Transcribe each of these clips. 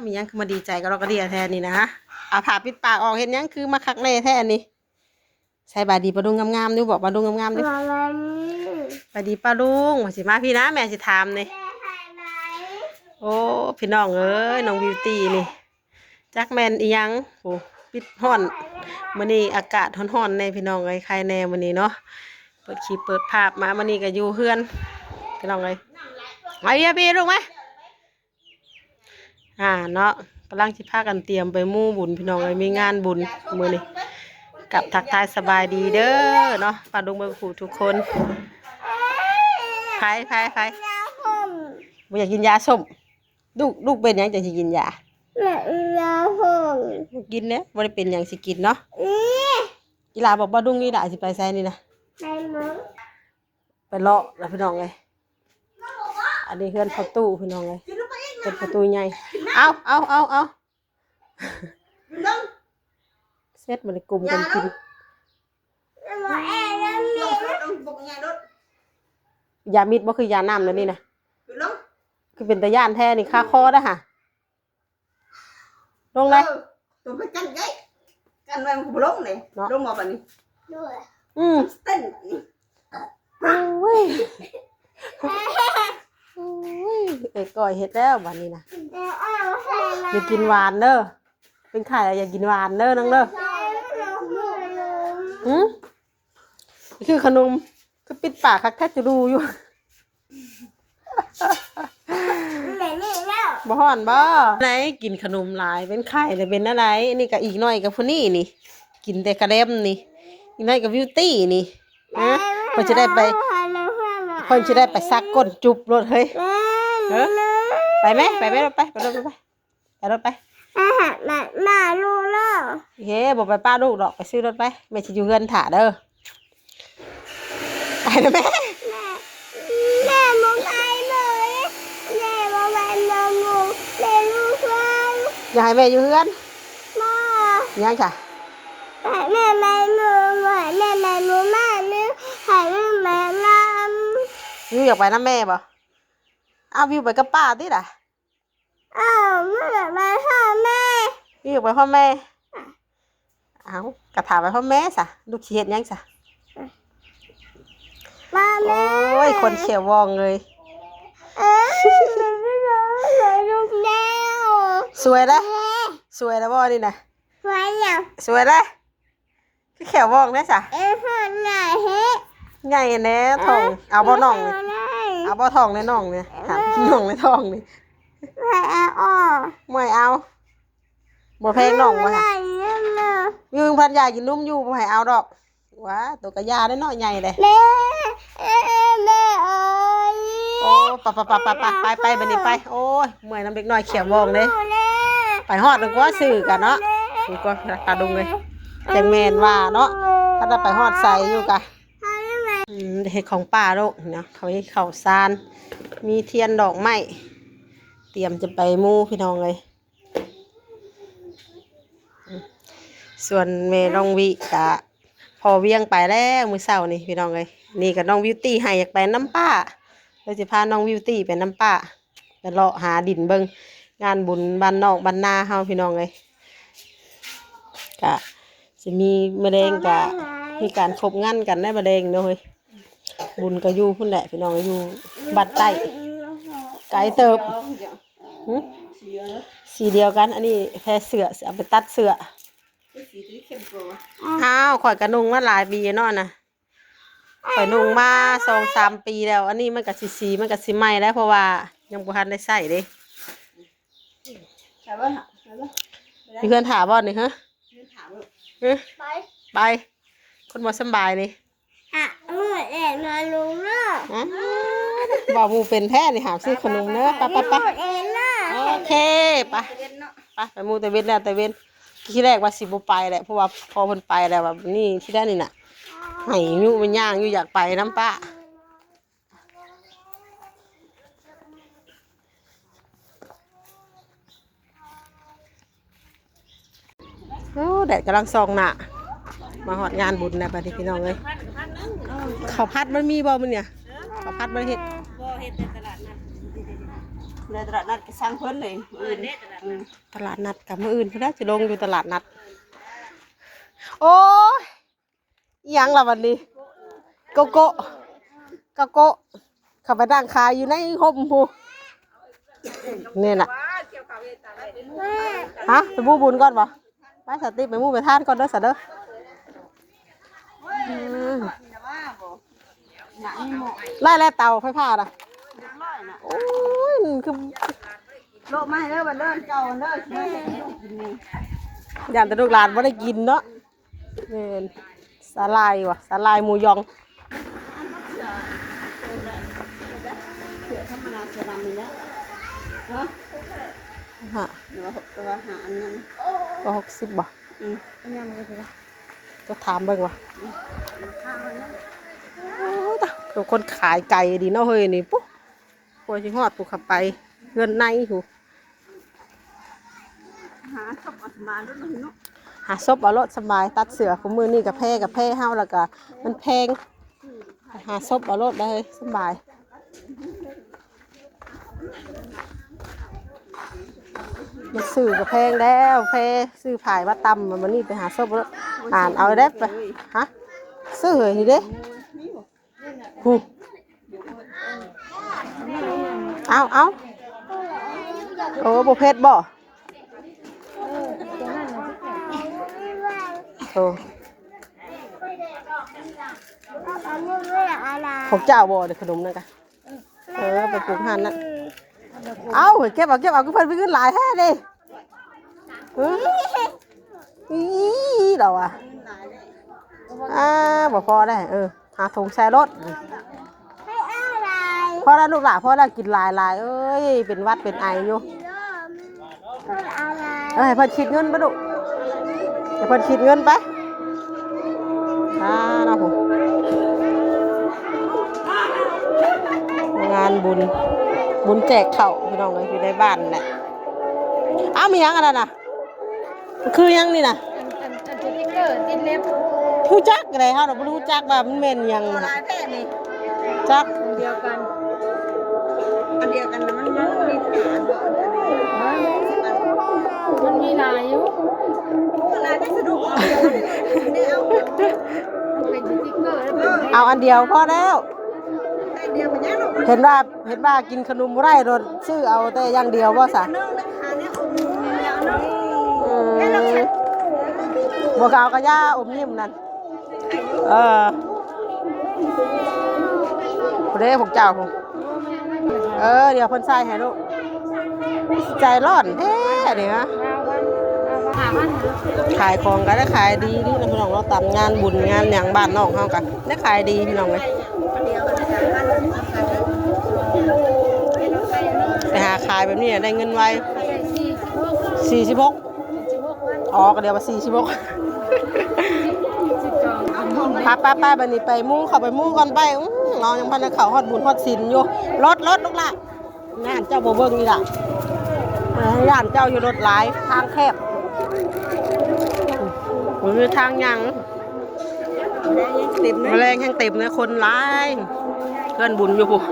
ມີຫຍັງຄືມາດີໃຈກະດອກກະເດຍແທ້ນີ້ນະ? ເອົາຜ້າປິດປາກອອກເຮັດຫຍັງຄືມາຄັກແນ່ແທ້ນີ້? ໃສບາຍດີປ້າລຸງງາມໆ ຢູ່ບໍ່? ປ້າລຸງງາມໆ ຢູ່. ສະບາຍດີປ້າລຸງ ວ່າຊິມາພີ້ນະ ແມ່ຊິຖາມນີ້. ໂອ້ ພີ່ນ້ອງເອີຍ ນ້ອງບິວຕີນີ້ ຈັກແມ່ນອີ່ຫຍັງ. ໂອ້ ປິດຮ້ອນ ມື້ນີ້ອາກາດຮ້ອນໆ ແນ່ພີ່ນ້ອງເອີຍ ໄຄແນ່ມື້ນີ້ເນາະ. ເປີດຄລິບເປີດພາບມາ ມື້ນີ້ກະຢູ່ເຮືອນພີ່ນ້ອງເອີຍ. ມາເບຍ ເບຍ ລູກມາ. ອ່າເນາະ ກຳລັງຊິພາກັນຕຽມໄປໝູ່ບຸນພີ່ນ້ອງເອີຍ ມີງານບຸນມື້ນີ້. ກັບທັກທາຍສະບາຍດີເດີເນາະ ປ້າລຸງເບິດຜູ້ທຸກຄົນ. ໃຜ ໃຜ ໃຜ ບໍ່ຢາກກິນຢາສົ້ມ? ລູກ ລູກເປັນຫຍັງຈັ່ງຊິກິນຢາ? ຢາສົ້ມ ບໍ່ກິນເດ້ ບໍ່ໄດ້ເປັນຫຍັງຊິກິນເນາະ. ອີ່ຫຼ້າບອກປ້າລຸງ ອີ່ຫຼ້າຊິໄປໃສນີ້ນະ? ໄປເລາະລະພີ່ນ້ອງເອີຍ. ອັນນີ້ເຮືອນພໍ່ຕູ້ພີ່ນ້ອງເອີຍ ເຮືອນພໍ່ຕູ້ໃຫຍ່. ເອົາ ເອົາ ເອົາ ເອົາ ເສັດ ມັນໄດ້ກຸ່ມກັນກິນ. ຢາມິດບໍ່ ຄືຢານ້ຳແນວນີ້ນະ? ຄືເປັນຕາຢ້ານແທ້ນີ້ ຄາຄໍໄດ໋ຫະ. ລົງເລີຍ ເອີ ຕົວໄປກັນໄດ້ ກັນໄວ້ມັນກະບໍ່ລົງເດ້ເນາະ ລົງມາບາດນີ້. ໂດຍ ອືມ ເຕັ້ນ ໂອ້ຍ ໂອ້ຍ ເອີຍ ກ້ອຍເຮັດແລ້ວບາດນີ້ນະ. ຢ່າກິນຫວານເດີ ເປັນໄຂ້ລະຢ່າກິນຫວານເດີນ້ອງເດີ. ຫື ຄືຂະໜົມ ຄືປິດປາກຄັກແທ້ ຈະດູຢູ່. ບໍ່ຮ້ອນບໍ່? ໄດ້ກິນຂະໜົມຫຼາຍ ເປັນໄຂ້ແລ້ວເປັນແນວໃດ? ອັນນີ້ກະອີກໜ້ອຍກະຜູ້ນີ້ນີ້ ກິນແຕ່ກະແລັມນີ້ ອີກໜ້ອຍກະບິວຕີນີ້. ຮະ ເພິ່ນຊິໄດ້ໄປ ເພິ່ນຊິໄດ້ໄປສັກກົ້ນຈຸບໂລດເຮີ້ຍ. ເອີ ໄປແມະ ໄປແມະ ໄປ ໄປໂລດ ໄປ ໄປໂລດໄປ. ມາຫາ ມາ ມາລູກເດີ. ເຮີ ບໍ່ໄປປະລູກດອກ ໄປຊື້ລົດໄປ ແມ່ຊິຢູ່ເຮືອນຖ້າເດີ. ໄປນະແມ່ ແມ່ ແມ່ບໍ່ໄປເລີຍ ແມ່ບໍ່ໄປນຳລູກ ແມ່ຢູ່ເຮືອນ. ຢາກໃຫ້ແມ່ຢູ່ເຮືອນ? ບໍ່ ຍັງຊະ ໃຫ້ແມ່ໄປນຳ ໃຫ້ແມ່ໄປນຳ ມານີ້ ໃຫ້ແມ່ໄປນຳ. ວິວຢາກໄປນຳແມ່ບໍ່? ອ້າວ ວິວໄປກັບປ້າຕິລະ. ອ້າວ ມັນຢາກໄປຫາແມ່ ນີ້ຢາກໄປຫາແມ່. ອ້າວ ກະຖ້າໄປຫາແມ່ຊະ ລູກຊິເຮັດຫຍັງຊະ? ມາແມ່ ໂອ້ຍ ຄົນຂຽວວອງເລີຍ. ເອີ ສວຍແລ້ວ ສວຍແລ້ວບໍ່ນີ້ນະ? ສວຍແລ້ວ ສວຍແລ້ວ. ຄືແຂວວອງແດ່ຊະ ເອີ ໃຫຍ່ແທ້ ໃຫຍ່ແດ່ທ້ອງ. ເອົາບໍ່ນ້ອງນີ້ ເອົາບໍ່ທ້ອງໃນນ້ອງນີ້ ຖາມນ້ອງໃນທ້ອງນີ້. ບໍ່ໃຫ້ເອົາອອກ ບໍ່ໃຫ້ເອົາ ບໍ່ແພງນ້ອງບໍ່ຊະ? ຢູ່ເພິ່ນຢາກກິນນົມຢູ່ ບໍ່ໃຫ້ເອົາດອກ. ວ້າ ໂຕກະຢາໄດ້ເນາະ ໃຫຍ່ແລ້ວ. ແມ່ ແມ່ ແມ່ເອີຍ ໂອ້ ໄປ ໄປ ໄປ ບາດນີ້ໄປ. ໂອ້ຍ ເມື່ອຍນຳເດັກນ້ອຍຂຽວວອງເດ້. ໄປຮອດແລ້ວກວ່າ ຊື້ກັນເນາະ ນີ້ກວ່າ ປາດຸງເອີຍ. ຈັ່ງແມ່ນວ່າເນາະ ຄັນວ່າໄປຮອດໃສຢູ່ກະ ອືມ ເຮັດຂອງປ່າໂລດເນາະ. ເຂົາມີເຂົ້າສານ ມີທຽນດອກໄມ້ ຕຽມຈະໄປໝູ່ພີ່ນ້ອງເອີຍ. ສ່ວນແມ່ນ້ອງວິກະ ພໍ່ວຽງໄປແລ້ວມື້ເຊົ້ານີ້ພີ່ນ້ອງເອີຍ. ນີ້ກະນ້ອງບິວຕີໃຫ້ຢາກໄປນຳປ້າ ເລີຍຊິພານ້ອງບິວຕີໄປນຳປ້າ ໄປເລາະຫາດິນເບິ່ງ ງານບຸນບ້ານນອກບ້ານນາເຮົາພີ່ນ້ອງເອີຍ. ກະຊິມີ ມື້ແລງກະມີການຄົບງານກັນໃນມື້ແລງເນາະເຮີ້ຍ. ບຸນກະຢູ່ພຸ້ນແຫຼະພີ່ນ້ອງ ຢູ່ບ້ານໃຕ້ ໄກເຕີບ. ຫື ສີດຽວກັນ ອັນນີ້ແພເສື້ອ ຊິເອົາໄປຕັດເສື້ອ. ອ້າວ ຂ້ອຍກະນຸ່ງມາຫຼາຍປີເນາະນະ ຂ້ອຍນຸ່ງມາສອງສາມປີແລ້ວ. ອັນນີ້ມັນກະຊິ ສີມັນກະຊິໃໝ່ແລ້ວ ເພາະວ່າຍັງບໍ່ທັນໄດ້ໃຊ້ເດ້. ຢູ່ເຮືອນຖ້າບໍ່ນີ້ ຮະ? ຫື ໄປ ໄປ ຄົນບໍ່ສຳບາຍນີ້. ຫາເງິນແອນມາລົງເດີ. ອ້າ ເວົ້າໝູ່ເປັນແທ້ນີ້ ຫາຊື້ຂະໜົມເດີ. ໄປ ໄປ ໄປ ໂອເຄ ໄປ ໄປໝູ່ແຕ່ເວັນແລ້ວ ແຕ່ເວັນ. ທີແລກວ່າຊິບໍ່ໄປແຫຼະ ເພາະວ່າພໍເພິ່ນໄປແລ້ວ ວ່ານີ້ ທີແລກນີ້ນະ ໃຫ້ຍຸແມ່ຍ່າງຢູ່ ຢາກໄປນຳປ້າ. ໂອ້ ແດດກຳລັງສ່ອງໜ້າ. ມາຮອດງານບຸນແລ້ວບັດນີ້ພີ່ນ້ອງເອີຍ. ເຂົ້າຜັດມັນມີບໍ່ມື້ນີ້? ເຂົ້າຜັດບໍ່ໄດ້ເຮັດ ບໍ່ເຮັດແຕ່ຕະຫຼາດນັດ. ໃນຕະຫຼາດນັດກໍສັ່ງເພິ່ນເລີຍ. ເອີ ເດ້ຕະຫຼາດນັດ ອືມ ຕະຫຼາດນັດກໍມື້ອື່ນພຸ້ນນະ ຊິລົງຢູ່ຕະຫຼາດນັດ. ໂອ້ຍ ອີ່ຫຍັງລະບັດນີ້? ໂກໂກ້ ໂກໂກ້ ເຂົ້າໄປນັ່ງຂາຍຢູ່ໃນຮົ່ມພຸ້ນ. ນີ້ນະ ຮະ ໄປບູບຸນກ່ອນບໍ່? ໄປສະຕິ ໄປໝູ່ໄປທານກ່ອນເດີ ສະເດີ. ອືມ ໄດ້ແລ້ວເຕົາໄຟຟ້ານະ. ໂອ້ຍ ຄື ໂລະມາໃຫ້ເດີ ບັດເດີ ເຈົ້າເດີ ຊິໄດ້ໃຫ້ລູກກິນນີ້. ຢ້ານແຕ່ລູກຫຼານບໍ່ໄດ້ກິນເນາະ. ແມ່ນ ສາຫຼ່າຍຫວາ ສາຫຼ່າຍໝູຢອງ. ເສື້ອທຳມະດາເສື້ອດຳນີ້ແຫຼະ ຮະ ຮະ ແຕ່ວ່າ ແຕ່ວ່າຫາອັນນັ້ນ ກໍຫົກສິບບໍ່? ອືມ ກໍຍັງບໍ່ໄດ້ ກໍຖາມເບິ່ງວ່າ ອືມ ໂອ້ ຕາ ຄົນຂາຍໄກດີເນາະເຮີ້ຍນີ້. ປຸ ກວ່າຊິຮອດ ປຸ ເຂົ້າໄປເຮືອນໃນພຸ້ນ. ຫາສົບເອົາສະບາຍໂລດເນາະ ຫາສົບເອົາໂລດສະບາຍ. ຕັດເສື້ອ ຄຸມື້ນີ້ກະແພ ກະແພເຮົາ ແລ້ວກະມັນແພງ ຫາສົບເອົາໂລດໄດ້ສະບາຍ. ມັນຊື້ກະແພງແລ້ວ ແພ ຊື້ຜາຍມາຕຳ ມື້ນີ້ໄປຫາສົບໂລດ. ອ່ານເອົາໄດ້ປະ ຮະ ຊື້ນີ້ເດ້. ຫື ເອົາ ເອົາ ໂອ້ ບໍ່ເຜັດບໍ່? ໂອ້ ຂອງເຈົ້າບໍ່ ເດ ຂະໜົມນັ້ນກະ? ເອີ ໄປປູກຫັ້ນນະ. ເອົາ ເກັບເອົາ ເກັບເອົາ ຄືເພິ່ນມີເງິນຫຼາຍແທ້ເດ. ເອີ ອີ ລາວວ່າ ອ່າ ບໍ່ພໍໄດ໋. ເອີ ຫາຖົງໃສ່ລົດ. ພໍແລ້ວລູກຫຼ້າ ພໍແລ້ວ ກິນຫຼາຍໆ ເອີຍ ເປັນຫວັດເປັນໄອຢູ່. ເອີ ໃຫ້ເພິ່ນຄິດເງິນໄປລູກ ໃຫ້ເພິ່ນຄິດເງິນໄປ. ອ່າ ເນາະ ງານບຸນ ບຸນແຈກເຂົ້າ ພີ່ນ້ອງເອີຍ ຢູ່ໃນບ້ານແຫຼະ. ອ້າວ ມີຫຍັງອັນນັ້ນນະ? ຄືຫຍັງນີ້ນະ? ອັນ ອັນ ອັນສະຕິກເກີຕິດເລັບ. ຮູ້ຈັກໃດ໋ ເຮົານະບໍ່ຮູ້ຈັກວ່າມັນແມ່ນຫຍັງນະ. ຫຼາຍແທ້ນີ້. ຈັກ ອັນດຽວກັນ ອັນດຽວກັນນະ ມັນ ມັນມີຫຼາຍຢູ່ ມັນມີຫຼາຍຢູ່. ຫຼາຍແຕ່ສະດຸກ ເອົາອັນດຽວ ມັນເປັນສະຕິກເກີ ເອີ ເອົາອັນດຽວພໍແລ້ວ. ເຫັນວ່າ ເຫັນວ່າກິນຂະໜົມບໍ່ໄດ້ ໂດດຊື້ເອົາແຕ່ຢ່າງດຽວບໍ່ຊະ? ອືມ ບໍ່ກະເອົາກະຢ່າ ອົມຍິ້ມນັ້ນ. ເອີ ຜູ້ໃດພວກເຈົ້າ ເອີ ດຽວເພິ່ນໃສ່ໃຫ້ລູກ. ໃຈຮ້ອນແທ້ນີ້ຫະ. ຂາຍຂອງກໍໄດ້ຂາຍດີນີ້ນະ ພີ່ນ້ອງເນາະ. ຕາມງານບຸນງານຫຍັງບ້ານນອກເຮົາກໍໄດ້ຂາຍດີ ພີ່ນ້ອງເອີຍ. ໄປຫາຂາຍແບບນີ້ໄດ້ເງິນໄວ. ສີ່ສິບຫົກ ອໍ ກໍດຽວວ່າສີ່ສິບຫົກ. ໄປໆໆ ບັດນີ້ໄປໝູ່ ເຂົ້າໄປໝູ່ກ່ອນໄປ. ອືມ ເຮົາຍັງບໍ່ທັນໄດ້ເຂົ້າຮອດບຸນຮອດສິນຢູ່. ລົດ ລົດ ລູກຫຼ້າ. ຢ້ານເຈົ້າບໍ່ເບິ່ງນີ້ລະ ຢ້ານເຈົ້າຢູ່ ລົດຫຼາຍ ທາງແຄບ ບໍ່ມີທາງຍ່າງ. ແມະແລງຍັງເຕັມເລີຍ ຄົນຫຼາຍ ເຮືອນບຸນຢູ່ພຸ້ນ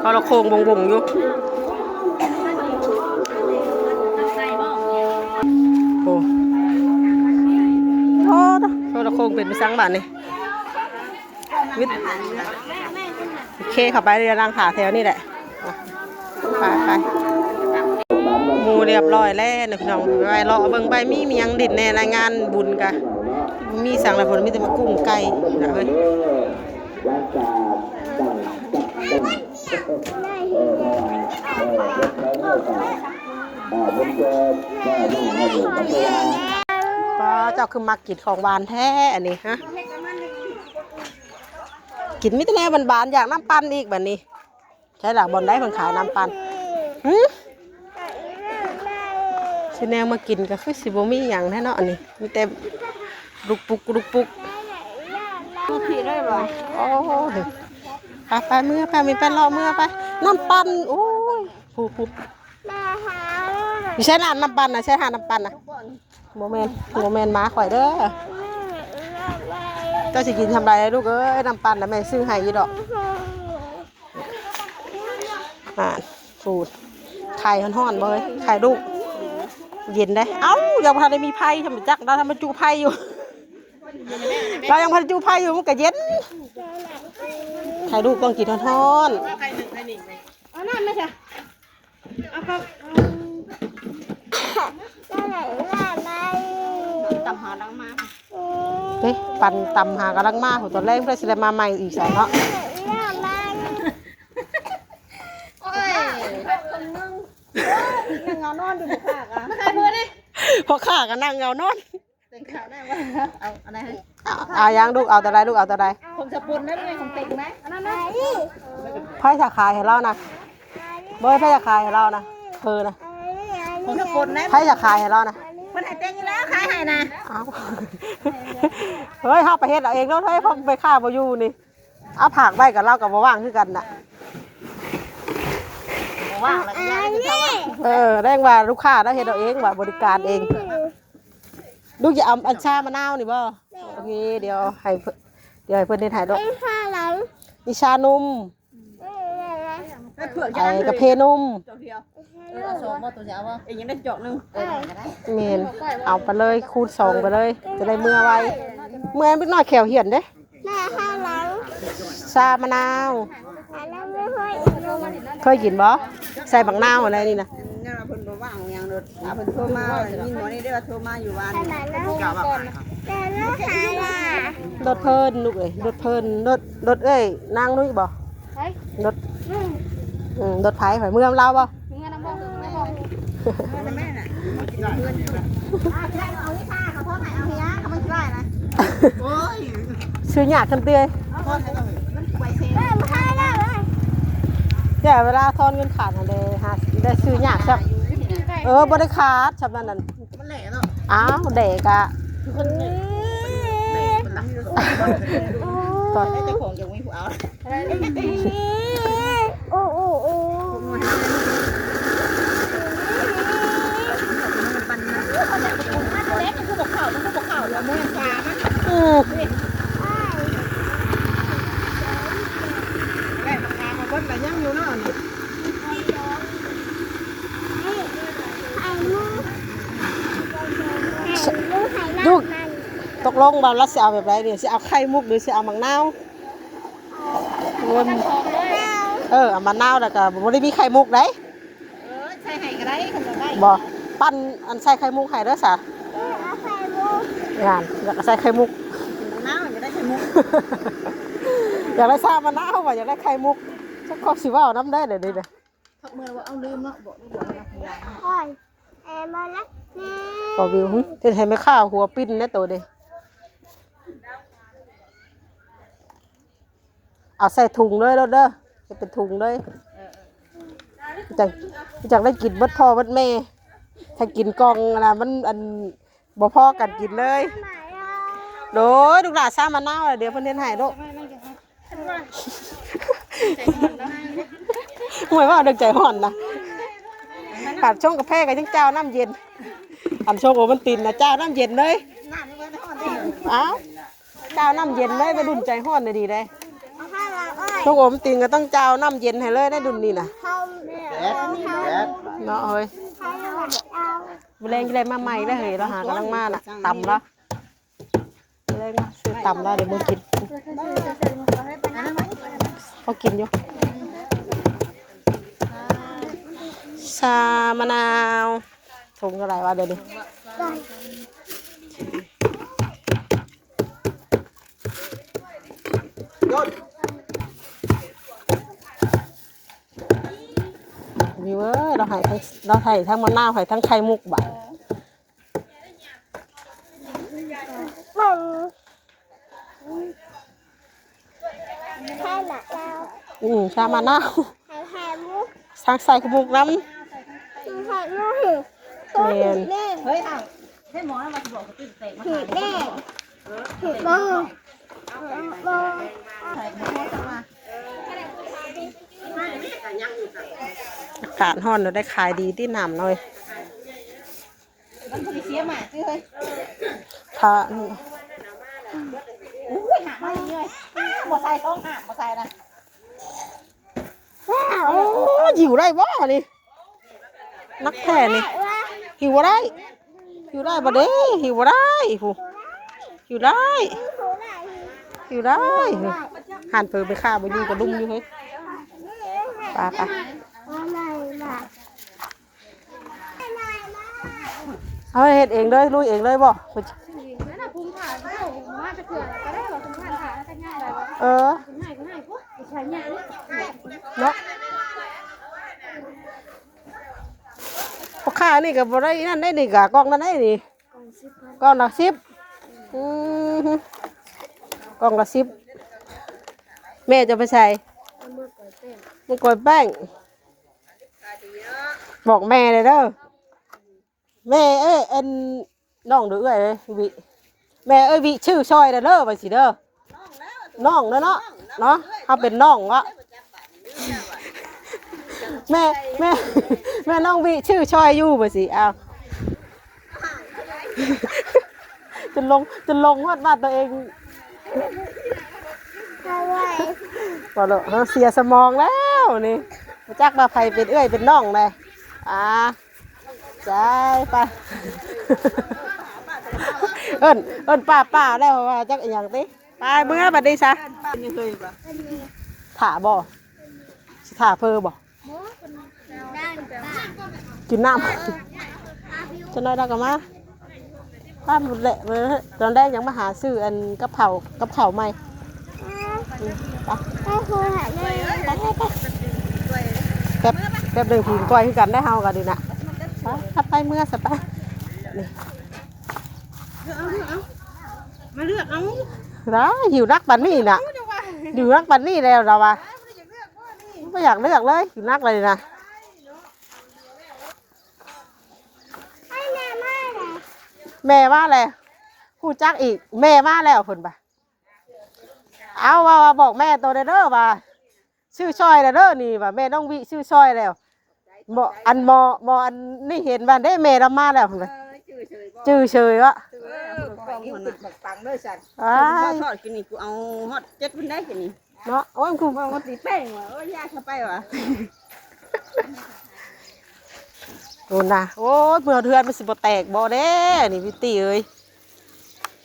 ໂທລະໂຄ່ງວົງໆຢູ່. ໂອ້ ໂອ້ ໂທລະໂຄ່ງເປັນໄປສັງບາດນີ້. ວິດ ໂອເຄ ເຂົ້າໄປ ດຽວນັ່ງຖ້າແຖວນີ້ແຫຼະ. ໄປ ໄປ ໝູ່ຮຽບຮ້ອຍແລ້ວນະພີ່ນ້ອງ. ໄປເລາະເບິ່ງໄປ ມີ ມີຫຍັງດິ້ນແດ່ ໃນງານບຸນກະມີສັງລະ ເພິ່ນມີແຕ່ໝາກກຸ້ງໄກ່ນະເອີຍ. ປ້າ ເຈົ້າຄືມັກກິນຂອງຫວານແທ້ອັນນີ້ ຮະ? ກິນມີແຕ່ແນວຫວານໆ ຢາກນ້ຳປັ່ນອີກບັດນີ້. ໃຊ່ລະ ບ່ອນໃດເພິ່ນຂາຍນ້ຳປັ່ນ? ຫື? ຊິແນວມາກິນກໍຄືຊິບໍ່ມີຫຍັງແທ້ເນາະ ອັນນີ້ມີແຕ່ລຸກປຸກ ລຸກປຸກ. ໂອ້ ໄປໆ ເມືອໄປ ມີໄປເລາະເມືອໄປ. ນ້ຳປັ່ນ ໂອ້ຍ ຜູ້ໆ ຢູ່ໃສນະ ນ້ຳປັ່ນນະ ໃສຫານ້ຳປັ່ນນະ? ບໍ່ແມ່ນ ບໍ່ແມ່ນໝາຂ້ອຍເດີ. ເຈົ້າຊິກິນຊ່ຳໃດລູກເອີຍ? ນ້ຳປັ່ນນະແມ່ຊື້ໃຫ້ຢູ່ດອກ. ອ່າ ປູດ ໄຂ່ຮ້ອນໆ ບໍ່ເອີຍ ໄຂ່ລູກ ເຢັນເດ້. ເອົ້າ ຍັງບໍ່ທັນໄດ້ມີໄຟ ທຳໄມຈັກ ລາວທຳມາຈຸໄຟຢູ່ ລາວຍັງບໍ່ທັນຈຸໄຟຢູ່ ມັນກະເຢັນ ໄຂ່ລູກຕ້ອງກິນຮ້ອນໆ. ເອົານ້ຳມາຊະ ເອົາເຂົ້າ ຕຳຫາຫຼັງມາ ເດ້ ປັ່ນຕຳຫາກຳລັງມາ ໂຫ ຕອນແລງເພິ່ນຊິໄດ້ມາໃໝ່ອີກຊະເນາະ. ໂອ້ຍ ນັ່ງເຫງົານອນຢູ່ ພໍ່ຄ້າກະ ມາຂາຍເພິ່ນນີ້ ພໍ່ຄ້າກະນັ່ງເຫງົານອນ. ເຕັງຂາວໄດ້ບໍ່? ເອົາອັນໃດ? ເອົາ ເອົາຫຍັງລູກ? ເອົາຕົວໃດລູກ? ເອົາຕົວໃດ? ຂອງສະປຸນໄດ້ໄໝ? ຂອງເຕັງໄດ໋? ອັນນັ້ນນະ? ໃຜຈະຂາຍໃຫ້ລາວນະ? ບໍ່ ໃຜຈະຂາຍໃຫ້ລາວນະ? ເພິ່ນນະ? ຂອງສະປຸນໄດ໋? ໃຜຈະຂາຍໃຫ້ລາວນະ? ເພິ່ນໃຫ້ເຕັງຢູ່ແລ້ວ ຂາຍໃຫ້ນະ. ອ້າວ ເຮີ້ຍ ເຮົາໄປເຮັດເອົາເອງໂລດເຮີ້ຍ ເພາະແມ່ຄ້າບໍ່ຢູ່ນີ້. ເອົາ ຝາກໄວ້ກັບລາວກໍບໍ່ວ່າງຄືກັນນະ. ບໍ່ວ່າງແລ້ວກໍຢ່າໃຫ້ເຂົາວ່າງ. ເອີ ແລງວ່າລູກຄ້າລາວເຮັດເອົາເອງວ່າ ບໍລິການເອງ. ລູກຈະເອົາອັນຊາມະນາວນີ້ບໍ່? ໂອເຄ ດຽວໃຫ້ເພິ່ນ ດຽວໃຫ້ເພິ່ນເຮັດໃຫ້ດອກ. ເປັນຊາຫຍັງ? ມີຊານົມ ເອີ ເອີ ເອີ ເອີ ເອີ ເອີ ເອີ ກາເຟນົມ. ເອີ ເອົາສອງບໍ່? ໂຕຊິເອົາບໍ່? ເອີ ຍັງໄດ້ຈອກໜຶ່ງ. ເອີ ແມ່ນ ເອົາໄປເລີຍ ຄູນສອງໄປເລີຍ ຈະໄດ້ເມືອໄວ. ເມືອເດັກນ້ອຍແຂ້ວຫ້ຽນເດ້. ແມ່ ຊາມະນາວ ເຄີຍກິນບໍ່? ໃສ່ບັກນາວຫັ້ນແຫຼະນີ້ນະ. ເພິ່ນບໍ່ວ່າງຫຍັງໂລດ ເພິ່ນໂທມາ ໄດ້ຍິນໝໍນີ້ໄດ້ວ່າໂທມາຢູ່ບ້ານ. ລົດເພິ່ນລູກເອີຍ ລົດເພິ່ນ ລົດ ລົດເອື້ອຍນາງນຸ້ຍບໍ່? ໃຜ? ລົດ ອືມ ອືມ ລົດໃຜ? ໄປເມືອນຳລາວບໍ່? ເມືອນຳບໍ່? ເມືອນຳແມ່ນະ. ຊື້ຍາກຄັນເຕືອຍ. ເວລາທອນເງິນຂາດຫັ້ນເດ້ ຫາໄດ້ຊື້ຍາກຊ້ຳ. ເອີ ບໍ່ໄດ້ຂາດຊ້ຳນັ້ນ. ມັນແຫຼະເນາະ. ອ້າວ ແຫຼະກະ ເອີ ຕອນ ເຈົ້າຂອງຍັງມີຜູ້ເອົາ. ໂອ້ ໂອ້ ໂອ້ ອືມ ແລະ ມັນຂາມາເບິດລະ ຍັງຢູ່ເນາະ. ລູກ ຕົກລົງວ່າລາວຊິເອົາແບບໃດນີ້? ຊິເອົາໄຂ່ມຸກ ຫຼື ຊິເອົາໝາກນາວ? ເອີ ເອົາໝາກນາວ ແລ້ວກໍບໍ່ໄດ້ມີໄຂ່ມຸກໃດ໋. ເອີ ໃສ່ໃຫ້ກໍໄດ້ ຄັນຢາກໄດ້. ບໍ່ ປັ່ນອັນໃສ່ໄຂ່ມຸກໃຫ້ເດີສະ. ເອີ ເອົາໄຂ່ມຸກ ນັ້ນ ຢາກໃສ່ໄຂ່ມຸກ. ໝາກນາວ ຢາກໄດ້ໄຂ່ມຸກ. ຢາກໄດ້ຊາມະນາວ ວ່າຢາກໄດ້ໄຂ່ມຸກ. ຈັກຄວາມຊິເວົ້ານຳໄດ້ເດ ນີ້ເດ. ພັກເມື່ອວ່າເອົາລືມເນາະ ບອກໄດ້ບໍ່ວ່າ ໂອ້ຍ ແອມາລັກ ບໍ່ວິວ ເຮັດໃຫ້ແມ່ຄ້າຫົວປິ່ນແດ່ໂຕເດ. ເອົາໃສ່ຖົງເລີຍໂລດເດີ ເຮັດເປັນຖົງເລີຍ. ເອີ ເອີ ຈັ່ງ ຈັ່ງໄດ້ກິນເບິດພໍ່ເບິດແມ່. ຖ້າກິນກ່ອງນະ ມັນ ອັນ ບໍ່ພໍກັນກິນເລີຍ. ໂດຍ ລູກຫຼານຊາມະນາວ ດຽວເພິ່ນເຮັດໃຫ້ລູກ. ໂອ້ຍ ເວົ້າເລື່ອງໃຈຮ້ອນນະ ຂາດຊົງກາແຟກໍຍັງຈ້າວນ້ຳເຢັນ. ອັນຊົງໂອວັນຕິນນະ ຈ້າວນ້ຳເຢັນເລີຍ. ອ້າວ ຈ້າວນ້ຳເຢັນເລີຍ ໄວລຸ້ນໃຈຮ້ອນດີເດ້. ຊົງໂອວັນຕິນກໍຕ້ອງຈ້າວນ້ຳເຢັນໃຫ້ເລີຍໄດ້ລຸ້ນນີ້ນະ. ເນາະເຮີຍ ມື້ແລງຊິໄດ້ມາໃໝ່ເດ້ເຮີຍ ລາວຫາກຳລັງມານະ ຕຳລະ. ຊື້ຕຳລະ ດຽວມື້ກິນ ພໍກິນຢູ່. ຊາມະນາວ ຖົງເທົ່າໃດວະດຽວນີ້? ນີ້ເວີ້ຍ ລາວໃຫ້ທັງ ລາວໃຫ້ທັງມະນາວ ໃຫ້ທັງໄຂ່ມຸກບາດ. ອືມ ຊາມະນາວ ໃສ່ໄຂ່ມຸກນຳ ແມ່ນ. ອາກາດຮ້ອນ ໄດ້ຂາຍດີຕິ ນ້ຳນ້ອຍ. ມັນບໍ່ໄດ້ເສຍໝາກຕິເຮີ້ຍ. ຖ້າ ໂອ້ຍ ຫາມານີ້ເລີຍ. ອ້າ ບໍ່ໃສ່ ຕ້ອງຫາມ ບໍ່ໃສ່ນະ. ໂອ້ ຢູ່ໄດ້ບໍ່ນີ້? ໜັກແທ້ນີ້ ຫິ້ວບໍ່ໄດ້ ຫິ້ວໄດ້ບໍ່ເດ້ ຫິ້ວບໍ່ໄດ້ພຸ້ນ ຫິ້ວໄດ້ ຫິ້ວໄດ້ ຫັ້ນເພິ່ນໄປຂ້າບໍ່ຢູ່ກະລຸມຢູ່ເຮີ້ຍ ໄປໆ ເຮົາເຮັດເອງເລີຍ ລຸຍເອງເລີຍບໍ່? ເອີ ເນາະ ພໍ່ຄ້ານີ້ກະບໍ່ໄດ້ນັ້ນໄດ໋ນີ້ ກະກ່ອງນັ້ນໄດ໋ນີ້ ກ່ອງລະສິບ ອືມ ກ່ອງລະສິບ ແມ່ຈະໄປໃສ? ເອົາເມືອກອຍແປ້ງ ເມືອກອຍແປ້ງ ບອກແມ່ແດ່ເດີ ແມ່ເອີຍ ອັນ ນ້ອງເດີເອື້ອຍເອີຍ ວິ ແມ່ເອີຍ ວິ ຊື້ຊ່ອຍແດ່ເດີ ວ່າຊີ້ເດີ ນ້ອງເດີເນາະ ເນາະ ເຮົາເປັນນ້ອງເນາະ ແມ່ ແມ່ ແມ່ນ້ອງວິ ຊື້ຊ່ອຍຢູ່ ວ່າຊີ້ ອ້າວ ຈົນຫຼົງ ຈົນຫຼົງຮອດວ່າຕົວເອງ ບໍ່ເລີ ເຮົາເສຍສະໝອງແລ້ວນີ້ ບໍ່ຈັກວ່າໃຜເປັນເອື້ອຍເປັນນ້ອງແດ່ ອ່າ ໃຈໄປ ເອີ້ນ ເອີ້ນປ້າໆ ແລ້ວວ່າຈັກອີ່ຫຍັງຕິ ໄປເມືອບັດນີ້ຊະ ຖ້າບໍ່ ຊິຖ້າເພີບໍ່? ກິນນ້ຳ ຈັກໜ້ອຍລາວກະມາ ຕອນແລງຍັງມາຫາຊື້ອັນກັບເຂົ້າ ກັບເຂົ້າໃໝ່ ໄປ ໄປ ໄປ ແປັບ ແປັບໜຶ່ງ ຜີນກ້ອຍຄືກັນໄດ໋ເຮົາກະນີ້ນະ ໄປ ໄປເມືອຊະໄປ ນີ້ ມາເລືອກເອົາ ໄດ້ ຫິວໜັກປານນີ້ນະ ຫິວໜັກປານນີ້ແລ້ວລາວວ່າ ບໍ່ຢາກເລືອກເລີຍ ຫິວໜັກເລີຍນະ ແມ່ມາແລ້ວ ຮູ້ຈັກອີກ ແມ່ມາແລ້ວເພິ່ນວ່າ ເອົາ ວ່າ ວ່າບອກແມ່ໂຕແດ່ເດີວ່າ ຊື້ຊ່ອຍແລ້ວເດີນີ້ວ່າ ແມ່ນ້ອງວິຊື້ຊ່ອຍແລ້ວ ໝໍ ອັນໝໍ ໝໍອັນນີ້ເຫັນວ່າເດ້ ແມ່ລາວມາແລ້ວ ເອີ ຈື່ເຊີຍບໍ່ ຈື່ເຊີຍວະ ເອີ ຂອງມັນໜັກບັກປັງເດີຊັ້ນ ອ້າຍ ທອດກິນນີ້ ກູເອົາຮອດເຈັດພຸ້ນໄດ໋ກິນນີ້ ເນາະ ໂອ້ຍ ຄືເວົ້າວ່າຕີແປ້ງວ່າ ໂອ້ຍ ຢາກເຂົ້າໄປວ່າ ໂອ້ນະ ໂອ້ຍ ເມືອເຮືອນມັນຊິບໍ່ແຕກບໍ່ແດ່ນີ້ ວິດຕີ້ເອີຍ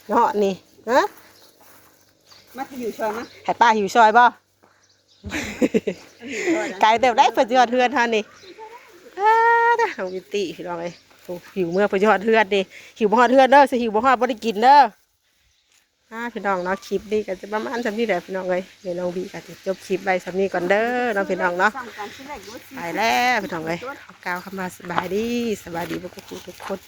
ເນາະນີ້ ຮະ ມາຫິວຊ່ອຍມາ ໃຫ້ປ້າຫິວຊ່ອຍບໍ່? ໄກເຕີບໄດ໋ ເພິ່ນຊິຮອດເຮືອນຫັ້ນນີ້ ອ້າ ເດີ ນ້ອງວິດຕີ້ ພີ່ນ້ອງເອີຍ ໂອ້ ຫິວເມືອເພິ່ນຊິຮອດເຮືອນນີ້ ຫິວບໍ່ຮອດເຮືອນເດີ ຊິຫິວບໍ່ຮອດບໍ່ໄດ້ກິນເດີ ອ່າ ພີ່ນ້ອງເນາະ ຄລິບນີ້ກະຈະປະມານສ່ຳນີ້ແຫຼະ ພີ່ນ້ອງເອີຍ ແມ່ນ້ອງວິກະຈະຈົບຄລິບໄວ້ສ່ຳນີ້ກ່ອນເດີເນາະ ພີ່ນ້ອງເນາະ ໄປແລ້ວ ພີ່ນ້ອງເອີຍ ກ່າວຄຳວ່າສະບາຍດີ ສະບາຍດີເບິດທຸກຄົນ.